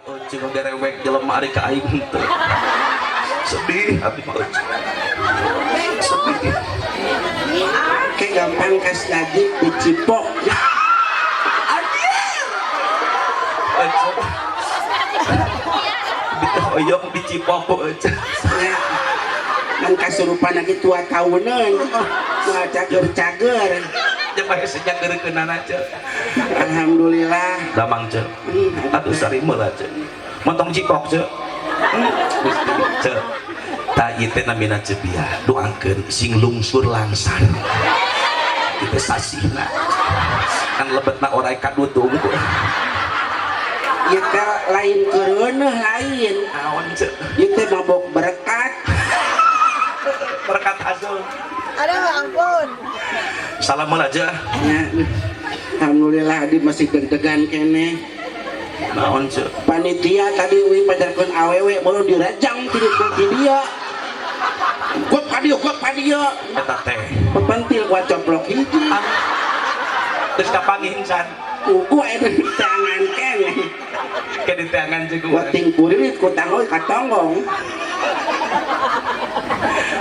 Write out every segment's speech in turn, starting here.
Euceu ngagerewek jelema ari ka aing teu. Sedih abdi mah euceu. Sedih. Kayak gampang kas ngaji dicipok. Anjir. Euceu. Ditehoyong dicipok ku euceu. Ya. Kan kasurupan lagi tua tahunan. Wah, cager-cager. Jeung bae sejageurkeunana ceu. Alhamdulillah. Damang ceu. Atuh sari meula ceu. Montong cipok ceu. Gusti ceu. Ta ieu teh namina Ceu Biah. Doakeun sing lungsur langsar. Kita sasihna. Kan lebetna orai kadutung. Ieu teh lain keureuneuh lain. Naon ceu? Ieu teh mabok berkat. Berkat hasil. Aduh, ampun. Salam aja. Ya. Alhamdulillah adi masih deg-degan keneh. Naon ceu? Panitia tadi uing pajarkeun awewe baru dirajang ti ti dia. Gua ka dieu, gua ka dieu. Eta teh. Pepentil gua coplok hiji. Terus kapanggih insan. Ku aya di tangan keneh. Ke di tangan jeung Gua ting purilit ku tangoy ka tonggong.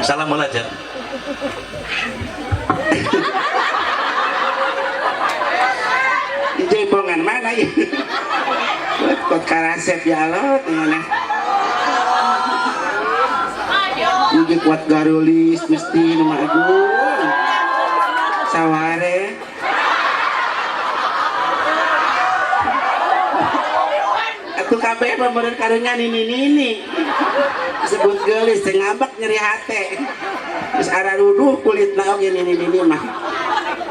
Salam aja. Jaipongan mana ya? Kot karasep ya Allah, mana? Ini kuat garulis mesti nama agung. Saware. Atuh kabeh pemeureun karunya nini-nini. Disebut geulis teh ngambek nyeri hate. Geus araruduh kulitna oge nini-nini mah.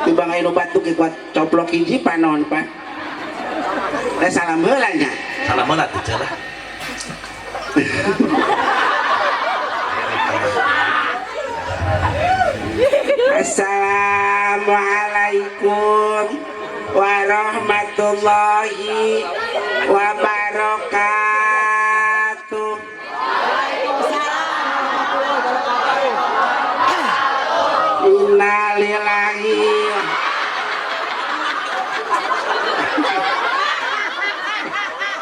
Tibang aya nu batuk ge kuat coplok hiji panon pan. Eh salam heula nya. Salam heula teh ceu lah. Assalamualaikum warahmatullahi wabarakatuh. Innalillahi.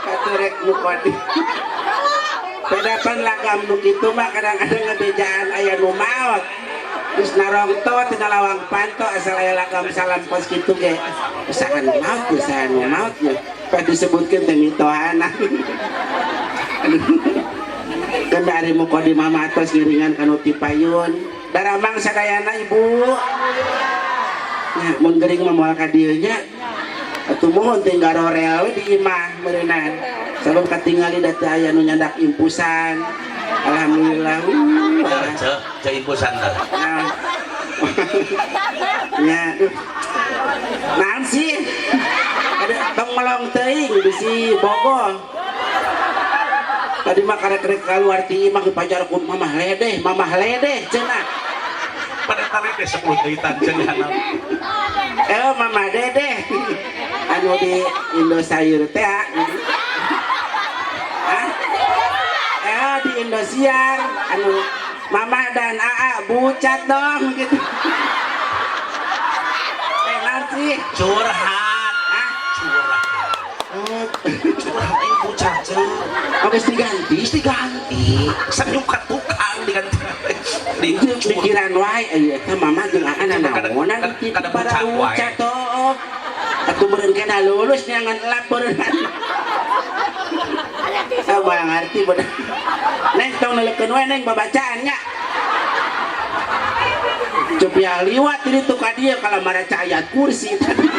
Katurek mukodi. Pedapan lagam nu kitu mah kadang-kadang ngebejaan aya nu maot. Terus narongto tina lawang panto asal aya lagam salam kos kitu ge. Usahan maot, usahan nu maot nya. Pas disebutkeun teh mitohana. Kan ari mukodi mama atos ngiringan kanu ti payun. Daramang sadayana ibu. Nya mun geuring mah moal ka dieu nya. Atuh mohon teh garorel we di imah meureunan. Sabab katingali da teu aya nu nyandak impusan. Alhamdulillah. Ceu, ceu impusan tah. Nah. Nya aduh. Naon sih? Ada tong melong teuing bisi bogoh. Tadi mah karek-karek keluar ti imah dipajar ku mamah ledeh cenah. Pada tarik deh 10 deui cenah. Mamah dedeh. Anu di Indosayur teh. Hah? Di Indosiar anu Mama dan AA bucat dong gitu. Naon sih? Curhat. Hah? Curhat. Oh, Curhat aing bucat ceu. oh, geus diganti. Geus diganti. Senyum ka tukang diganti. Di Pikiran wae aya eta mama jeung AA nanaonan kitu Kada para bucat wae. bucat oh. Atuh meureun kana lulus nyangan elap meureun. Ah, moal ngarti bener. Neng tong neulekeun we neng babacaan nya. Cupiah liwat ini tuh ka dieu kalau maraca ayat kursi tadi.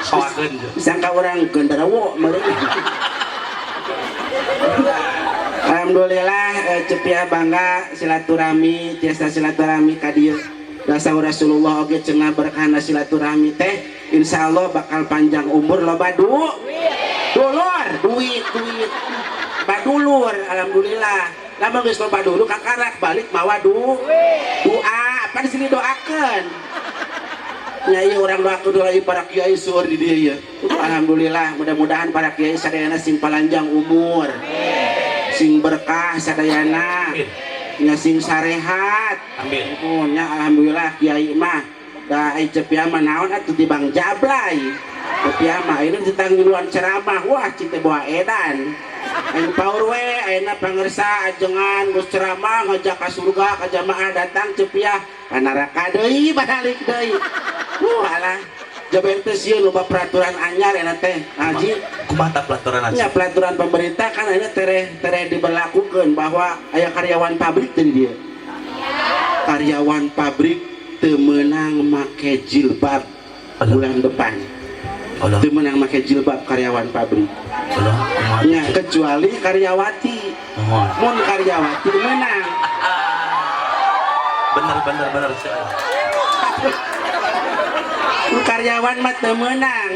Soakeun jeung. Sangka orang genderuwo meureun. Alhamdulillah Cepiah bangga silaturahmi tiasa silaturahmi ka dieu. Dasar Rasulullah oge cenah berkahna silaturahmi teh insyaallah bakal panjang umur loba dulur duit duit badulur alhamdulillah. Lamun geus loba dulur kakarak balik mawa doa apa di sini doakeun. Nya ieu urang doakeun doa ieu para kiai seueur di dieu ieu. Alhamdulillah mudah-mudahan para kiai sadayana sing palanjang umur. Sing berkah sadayana. Nya sing sarehat. Amin. Oh, nya alhamdulillah kiai mah da ai Cepiah mah naon atuh di Bang Jablay. Cepiah mah ayeuna ditanggiluan ceramah wah cite bawa edan. Aing paur we ayeuna pangersa ajengan geus ceramah ngajak ka surga ka jamaah datang cepiah ka neraka deui balik deui. Alah. Jaben teh sieun loba peraturan anyar eta teh. Haji Kumaha tah peraturan nya aja? Peraturan pemerintah kan ayeuna tereh tereh diberlakukeun bahwa aya karyawan pabrik tadi dia. Karyawan pabrik teu meunang make jilbab bulan depan. Allah, Teu meunang make jilbab karyawan pabrik. Allah, kumaha? Nya kecuali karyawati. Mohon. Mun karyawati meunang. Bener bener bener Ceu. Mun karyawan mah teu meunang.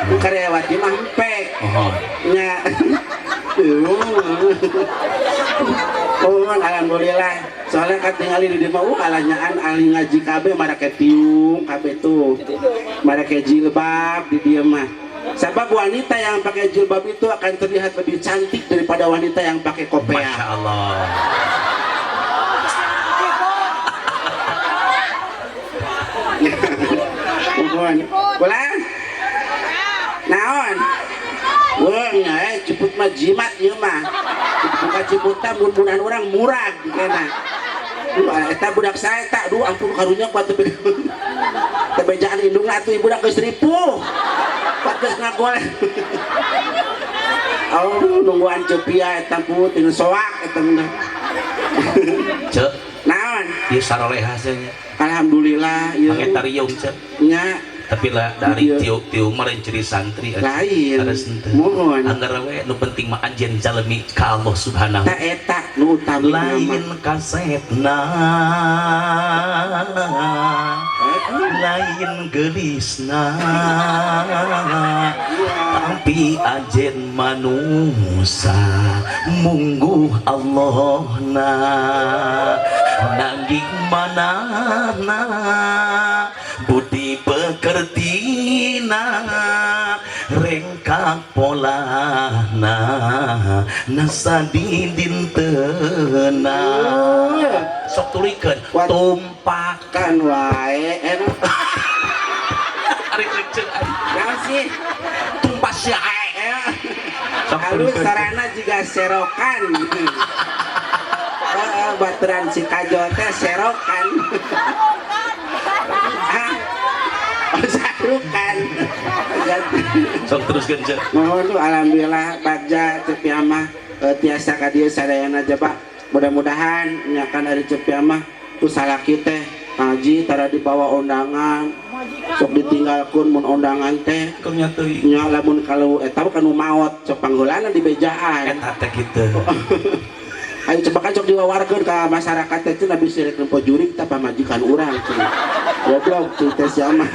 Mun karyawati mah hempek. Mohon. Nya. Oh, alhamdulillah. Soalnya katingali di dieu mah alanyaan ahli ngaji kabeh marake tiung kabeh tuh. Marake jilbab di dieu mah. Sebab wanita yang pakai jilbab itu akan terlihat lebih cantik daripada wanita yang pakai Masya kopiah. Allah. Mohon. Ulah? Naon? Wah, nya ciput mah jimat ieu mah. Buka ciputan mun-munan urang murag kena. Duh, eta budak saya tak, duh ampun karunya kuat teu teu bejaan indungna atuh ibu geus ripuh. Kuat geus ngagoleh. Oh, nungguan cepia eta put tinu soak eta mah. Ceu, Naon? ieu saroleha nya. Alhamdulillah ieu. Make tariung Ceu. Nya Tapi lah dari Iya. tiung-tiung mah lain ciri santri aja. Lain. Ada sente. Mohon. Anggar we nu penting mah anjeun jalmi ka Allah Subhanahu. Ta eta nu utami Lain kasetna, lain gelisna, tapi ajen manusa mungguh Allahna nanging manana budi pekertina rengkak polana nasa di dintena sok tulikeun tumpak kan wae enak. Ari kenceng ari. Naon sih? Tumpas sia Sok Halus tulikeun. sarana juga serokan. Heeh, baturan si Kajol teh serokan. Hah? Oh, sarukan. Sok teruskeun Ceu. Mohon tuh alhamdulillah bagja Cepiah mah tiasa ka dieu sadayana jaba. Mudah-mudahan nya kan ari Cepiah mah ku salaki teh ngaji tara dibawa undangan. Sok ditinggalkeun mun undangan teh. Kau nya teuing. Nya lamun kalau eta mah kanu maot sok pangheulana di bejaan. Eta teh kitu. Ayo coba kan sok diwawarkeun ka masyarakat teh cenah bisi rek nempo jurig tah pamajikan urang cenah. Goblok cuy teh sia mah.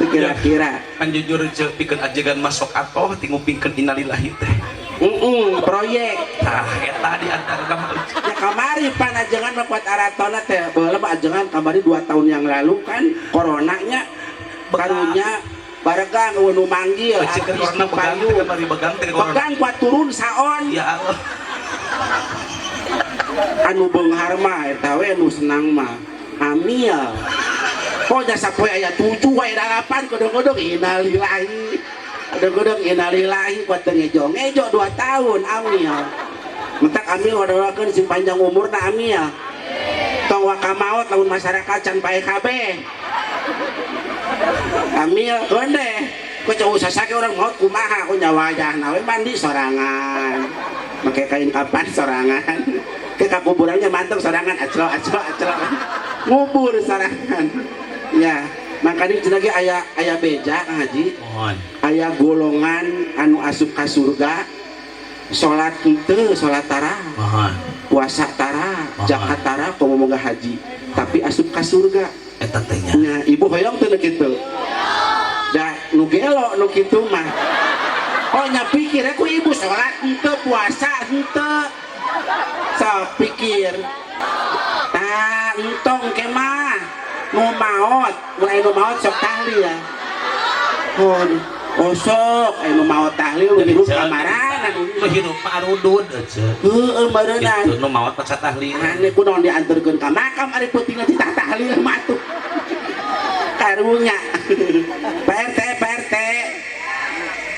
Teu kira-kira. Pan jujur Ceu pikeun ajegan masuk atoh ti ngupingkeun innalillahi teh. Heeh, proyek. Tah eta di antara mah. Ya kamari pan ajengan mah kuat aratona teh. Baheula mah ajengan kamari 2 tahun yang lalu kan coronanya karunya baregang eueuh nu manggil Cek artis corona nu begang payu. teh kamari begang teh corona. Begang kuat turun saon. Ya Allah. Anu beunghar mah eta we nu senang mah hamil. Kok jasa poe aya 7 aya 8 kodong-kodong innalillahi. Kodong-kodong innalillahi kuat teu ngejo-ngejo 2 tahun hamil. Mentak amil wadoakeun sing panjang umurna amil. Tong waka maot lamun masyarakat can pae kabeh. Amil gonde. Ku cau sasake urang maot kumaha ku nyawayahna we mandi sorangan. Make kain kapan sorangan. Ke kakuburannya mantep sorangan aclo aclo aclo. Ngubur sorangan. Ya, makanya cenah ge aya aya beja Kang Haji. Mohon. Aya golongan anu asup ka surga salat henteu, salat tara, Mohon. puasa tara, Mohon. zakat tara, komo moga haji, tapi asup ka surga. Eta teh nya. Nya ibu hoyong teu nu kitu. Da nu gelo nu kitu mah. Oh nya pikir ku ibu salat henteu, puasa henteu. Sok pikir. Tah entong ke mah nu maot, mun aya nu maot sok tahlil ya. Oh, oh sok aya nu maot tahlil nu hirup kamarana Nu hirup arudud aja. Heeh meureunana. Itu nu maot maca tahlil. Ane kunaon dianterkeun ka makam ari peutingna titah tahlil mah atuh. Karunya. Pak RT, Pak RT.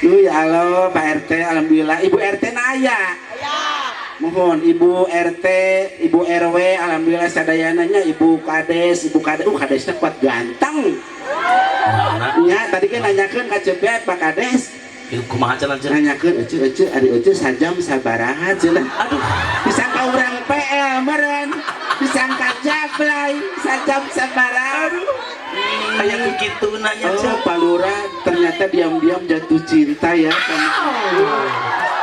Duh Ya Allah, Pak RT, alhamdulillah. Ibu RT naya. Mohon Ibu RT, Ibu RW, alhamdulillah sadayananya Ibu Kades, Ibu Kades, Kadesnya kuat ganteng. Mana? Ya, tadi kan nanyakeun ka Cepet Pak Kades, Itu kumaha cenah, Ceu? Nanyakeun, "Ece, ece, ari ece sajam sabaraha cenah?" Aduh. Disangka urang PL meureun, disangka jablay, sajam sabaraha. Kayak begitu nanya, Oh, Ceu. Pak Lurah ternyata diam-diam jatuh cinta ya sama aku.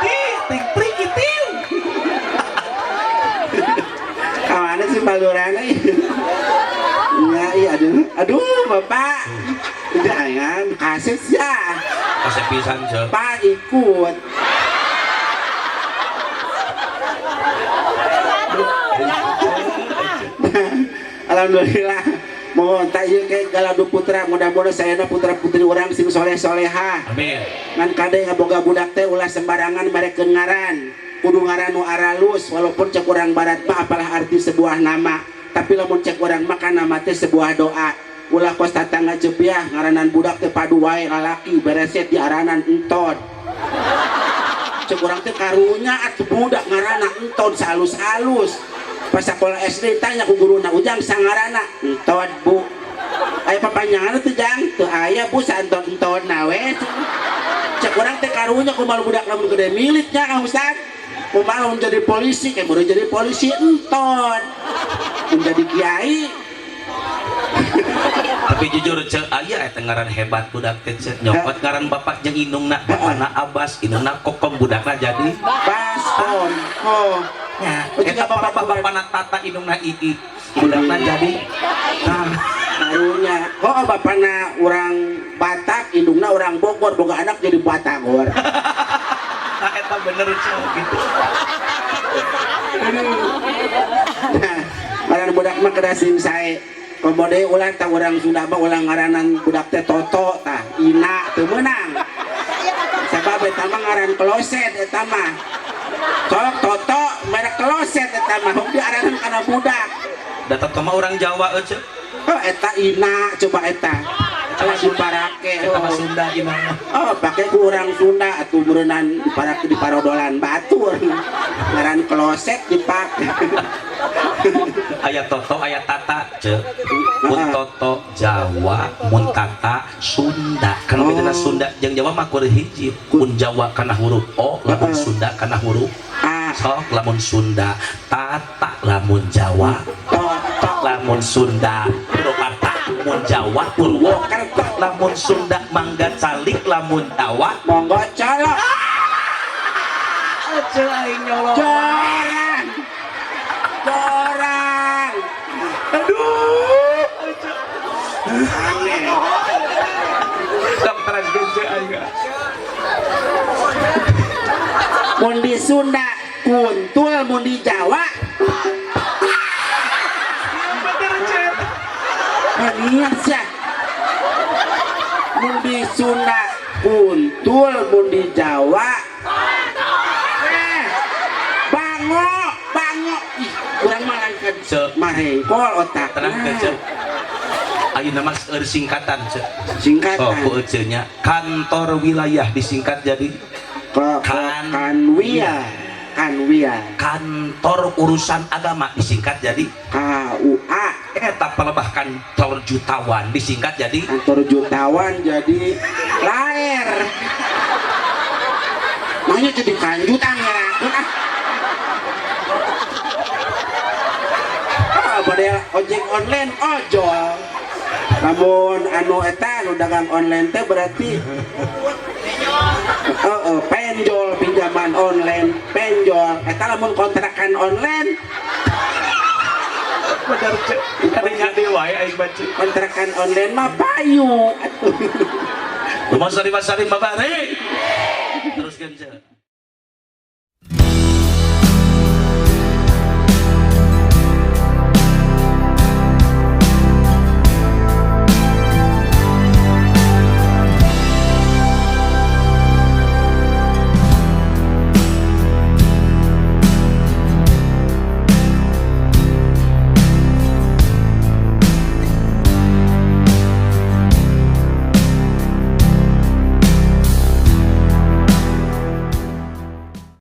Ih, ting pring itu. Kawana sih Pak Lurah? Ya, iya, aduh, aduh, Bapak. Jangan, kasih ya. Kasih pisan, Ceu. Pak ikut. Alhamdulillah. Mohon tak ieu ke galadu putra, mudah-mudahan sayana putra putri urang sing soleh solehah. Amin. Ngan kade ngaboga budak teh ulah sembarangan merekeun ngaran. Kudu ngaran nu aralus, walaupun cek urang barat mah apalah arti sebuah nama, tapi lamun cek urang mah kan nama teh sebuah doa. Ulah kos tatangga cepiah ngaranan budak teh padu wae lalaki bereset di aranan enton. Cek urang teh karunya atuh budak ngaranna enton salus-alus. Pas sekolah SD tanya ku guruna, "Ujang sangarana?" "Enton, Bu." "Aya papanjangan teu, Jang?" "Teu aya, Bu, saenton-enton na we." Cek urang teh karunya kumaha budak lamun gede miliknya Kang Ustad. Kumaha lamun jadi polisi, kayak baru jadi polisi enton. Menjadi kiai. Tapi jujur, Ceu, aya eta ngaran hebat budak teh, Ceu. Nyokot ngaran bapak jeung indungna, bapakna Abbas, indungna Kokom, budakna jadi Baskom. Oh. Ya, Oh, eta juga bapak bapak bapakna Tata, indungna Ii. Budakna jadi. Nah, karunya. Oh, bapakna orang Batak, indungna orang Bogor, boga anak jadi Batagor. Nah, eta bener, Ceu, gitu. Nah, ngaran budak mah kedah sing sae. Komo deui ulah tah urang Sunda mah ulah ngaranan budak teh Toto tah, Ina teu meunang. Sabab eta mah ngaran kloset eta mah. Sok Toto merek kloset eta mah, hong diaranan kana budak. Da Toto mah orang Jawa, Ceu. Oh, eta Ina coba eta. Eta diparake. Eta mah Oh. Sunda Ina mah. Oh, pake ku urang Sunda atuh meureunnan diparake di parodolan batur. Ngaran kloset dipake. Aya Toto, aya Tata, Ceu. Mun Toto Jawa, mun Tata Sunda. Kan bedana Sunda jeung Jawa mah kur hiji. Mun Jawa kana huruf O, lamun Sunda kana huruf A. Sok lamun Sunda Tata, lamun Jawa Toto. Lamun Sunda Purwakarta, mun Jawa Purwokerto, lamun Sunda mangga calik, lamun Jawa Monggo colok. Aja aing nyolong. Jorang. Jorang. Aduh. Aneh. Sok teraskeun, Ceu, aing. Mun di Sunda kuntul, mun di Jawa Bener, Ceu. Niat sia. Mun di Sunda kuntul, mun di Jawa bango, bango. Ih, urang mah lain kan Ceu. marengkol otak. Tenang teh, Ceu. Ayeuna mah seueur singkatan, Ceu. Singkatan. Oh, ku eceu nya kantor wilayah disingkat jadi Ke Kanwil. Kanwil. Kantor urusan agama disingkat jadi KUA. Eta pelebah kantor jutawan disingkat jadi Kantor jutawan jadi laer. Makanya jadi kanjutan ngerakeun ah. Ah, model ojek online ojol. Namun anu eta anu dagang online teh berarti oh, penjol pinjaman online penjol eta lamun kontrakan online. Bener, Ceu. Kadinya deui wae aing baca. Kontrakan online mah payu atuh. Rumah sari sari babari. Teruskeun, Ceu.